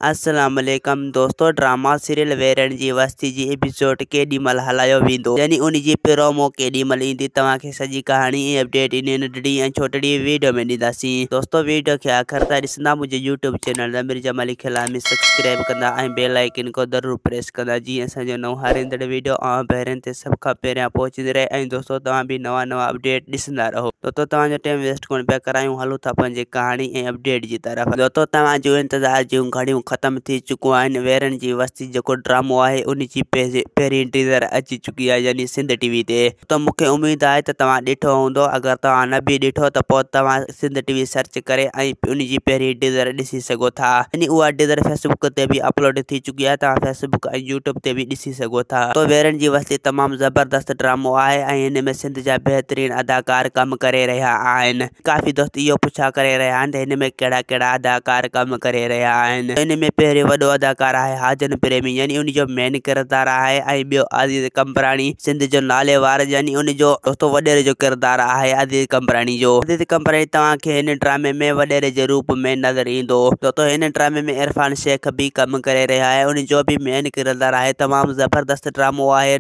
السلام عليڪم دوستو ڊراما سيريل ويرڻ جي وستي جي ايپيسوڊ ڪيڏي مھل ھلايو ويندو يعني ان جي پرومو ڪيڏي مھل ايندي توھان کي سڄي ڪھاڻي ۽ اپڊيٽ ان ننڍڙي ۽ ڇوٽڙي ويڊيو ۾ ڏينداسين دوستو ويڊيو کي آخر تائين ڏسندا منھنجي يوٽيوب چينل ضمير جمالي کي لازمي سبسڪرائب ڪندا ۽ بيل آئيڪن کي ضرور پريس ڪندا جيئن اسان جو نئون ھر ايندڙ ويڊيو اوھان ڀيرن تي سڀ کان پهريان پهچندي رهي ۽ دوستو توهان به نوان نوان اپڊيٽ ڏسندا رهو. دوستو توهان جو ٽيم ويسٽ ڪونه پيا ڪرايون هلون ٿا پنهنجي ڪهاڻي ۽ اپڊيٽ جي طرف. دوستو توهان جون انتظار جون گهڙيون ختم ٿي چڪون آهن ويرن جي وستي جيڪو ڊرامو آهي ان جي پهرين ٽيزر اچي چڪي آهي يعني سنڌ ٽي وي تي دوستو مونکي اميد آهي ته توهان ڏٺو هوندو اگر توهان نه به ڏٺو ته پوء توهان سنڌ ٽي وي سرچ ڪري ۽ ان جي پهرين ٽيزر ڏسي سگهو ٿا يعني اها ٽيزر فيسبوڪ تي به اپلوڊ ٿي چڪي آهي توهان فيسبوڪ ۽ يوٽيوب تي به ڏسي سگهو ٿا. تو ويرن جي وستي تمام زبردست ڊرامو آهي ۽ هن ۾ سنڌ جا بهترين اداڪار ڪم ڪري رهيا آهن. ڪافي دوست اهو پڇا ڪري رهيا آهن ته هن ۾ ڪهڙا ڪهڙا اداڪار ڪم ڪري رهيا آهن. هن ۾ پهريون وڏو اداڪار آهي حاجن پريمي يعني ان جو مين ڪردار آهي ۽ ٻيو عزيز قمبراڻي سنڌ جو نالي وار يعني ان جو دوستو وڏيري جو ڪردار آهي عزيز قمبراڻي جو. عزيز قمبراڻي توهان کي هن ڊرامي ۾ وڏيري جي روپ ۾ نظر ايندو. دوستو هن ڊرامي ۾ عرفان شيخ به ڪم ڪري رهيو آهي ان جو به مين ڪردار آهي تمام زبردست ڊرامو آهي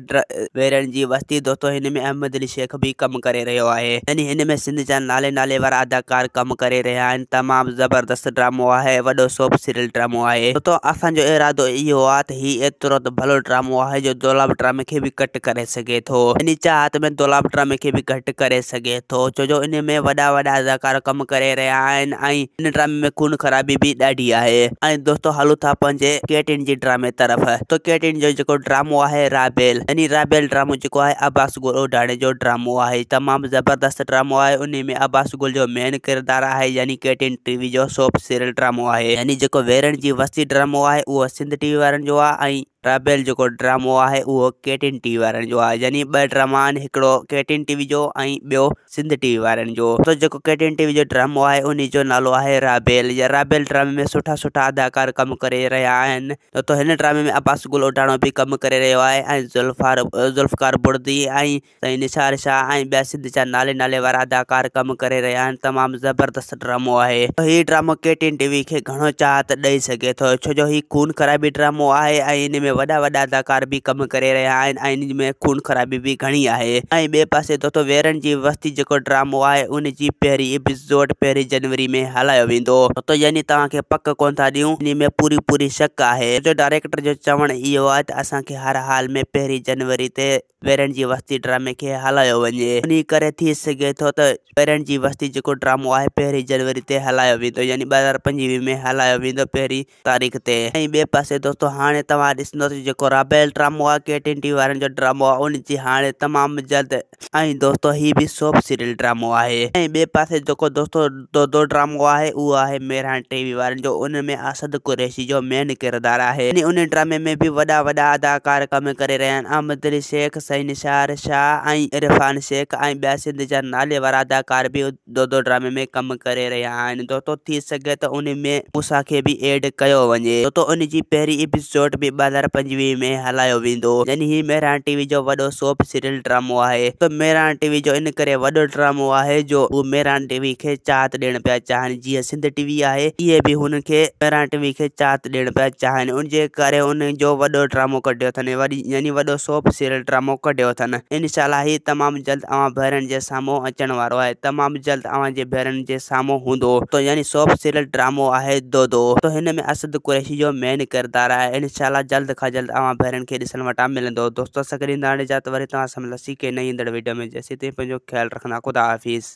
ويرڻ جي وستي دوستو هن ۾ احمد علي شيخ به ڪم ڪري رهيو آهي يعني هن ۾ سنڌ جا نالي نالي وارا اداڪار ڪم ڪري رهيا آهن تمام زبردست ڊرامو آهي وڏو سوپ سيريل ڊرامو آهي دوستو اسان جو ارادو اهو آهي ته هي ايترو ته ڀلو ڊرامو آهي جو دولاب ڊرامي کي به ڪٽ ڪري سگهي ٿو يعني چاهت ۾ دولاب ڊرامي کي به گهٽ ڪري سگهي ٿو ڇو جو ان ۾ وڏا وڏا اداڪار ڪم ڪري رهيا آهن ۽ ان ڊرامي ۾ خون خرابي به ڏاڍي آهي ۽ دوستو هلون ٿا پنهنجي ڪي ٽين جي ڊرامي طرف تو ڪي ٽين جو جيڪو ڊرامو آهي رابيل يعني رابيل ڊرامو جيڪو آهي عباس گل اوڍاڻي جو ڊرامو آهي تمام زبردست ڊرامو آهي انهي ۾ عباس گل جو مين ڪردار آهي يعني ڪي ٽين ٽي وي جو سوپ سيريل ڊرامو آهي يعني جيڪو ويرڻ جي وستي ڊرامو آهي اهو سنڌ ٽي وي وارن جو آهي ۽ رابيل جيڪو ڊرامو آهي اهو ڪي ٽين ٽي وي وارن جو آهي يعني ٻه ڊراما آهن هڪڙو ڪي ٽين ٽي وي جو ۽ ٻيو سنڌ ٽي وي وارن جو تو جيڪو ڪي ٽين ٽي وي جو ڊرامو آهي انهي جو نالو آهي رابيل يا رابيل ڊرامي ۾ سٺا سٺا اداڪار ڪم ڪري رهيا آهن تو هن ڊرامي ۾ عباس گل اوڍاڻو به ڪم ڪري رهيو آهي ۽ ذوالفار ذوالفقار بڙدي ۽ سائين نثار شاهه ۽ ٻيا سنڌ جا نالي نالي وارا اداڪار ڪم ڪري رهيا آهن تمام زبردست ڊرامو آهي هي ڊرامو ڪي ٽين ٽي وي کي گهڻو چاهت ڏئي سگهي ٿو ڇو جو هي خون خرابي ڊرامو آهي ۽ ان ۾ وڏا وڏا اداڪار به ڪم ڪري رهيا آهن ۽ ان ۾ خون خرابي به گهڻي آهي ۽ ٻئي پاسي دوستو ويرن جي وستي جيڪو ڊرامو آهي ان جي پهرين ايپيسوڊ پهرين جنوري ۾ هلايو ويندو دوستو يعني توهان کي پڪ ڪون ٿا ڏيون ان ۾ پوري پوري شڪ آهي جو ڊائريڪٽر جو چوڻ اهو آهي ته اسان کي هر حال ۾ پهرين جنوري تي ويرن جي وستي ڊرامي کي هلايو وڃي انهي ڪري ٿي سگهي ٿو ته ويرن جي وستي جيڪو ڊرامو آهي پهرين جنوري تي هلايو ويندو يعني 2025 ۾ هلايو ويندو پهرين تاريخ تي ۽ ٻئي پاسي دوستو هاڻي توهان ڏسندو ته جيڪو رابيل ڊرامو آهي ڪي ٽين ٽي وارن جو ڊرامو آهي ان جي هاڻي تمام جلد ۽ دوستو هي به سوپ سيريل ڊرامو آهي ۽ ٻئي پاسي جيڪو دوستو دودو ڊرامو آهي اهو آهي مهراڻ ٽي وي وارن جو ان ۾ اسد قريشي جو مين ڪردار آهي يعني ان ڊرامي ۾ به وڏا وڏا اداڪار ڪم ڪري رهيا آهن احمد علي شيخ، سائين نثار شاهه ۽ عرفان شيخ ۽ ٻيا سنڌ جا نالي وارا اداڪار به دودو ڊرامي ۾ ڪم ڪري رهيا آهن دوستو ٿي سگهي ته ان ۾ موسيٰ کي به ايڊ ڪيو وڃي دوستو ان جي پهرين ايپيسوڊ به 2025 ۾ هلايو ويندو يعني هي مهراڻ ٽي وي جو وڏو سوپ سيريل ڊرامو آهي ته مهراڻ ٽي وي جو ان ڪري وڏو ڊرامو آهي جو هو مهراڻ ٽي وي کي چاهت ڏيڻ پيا چاهن جيئن سنڌ ٽي وي آهي اهي به هن کي مهراڻ ٽي وي کي چاهت ڏيڻ پيا چاهن ان جي ڪري ان جو وڏو ڊرامو ڪڍيو اٿن وڏي يعني وڏو سوپ سيريل ڊرامو ڪڍيو اٿن انشاء الله هي تمام جلد اوهان ڀينرن جي سامهون اچڻ وارو آهي تمام جلد اوهان جي ڀينرن جي سامهون هوندو ته يعني سوپ سيريل ڊرامو آهي دودو ته هن ۾ اسد قريشي جو مين ڪردار آهي انشاء الله جلد کان جلد اوهان ڀينرن کي ڏسڻ وٽان ملندو دوستو اسان کي ڏيندا هاڻي اجازت وري توهان سان ملنداسين ڪنهن نئين ايندڙ وڊيو ۾ جيسين تائين پنهنجو خيال رکندا خدا حافظ.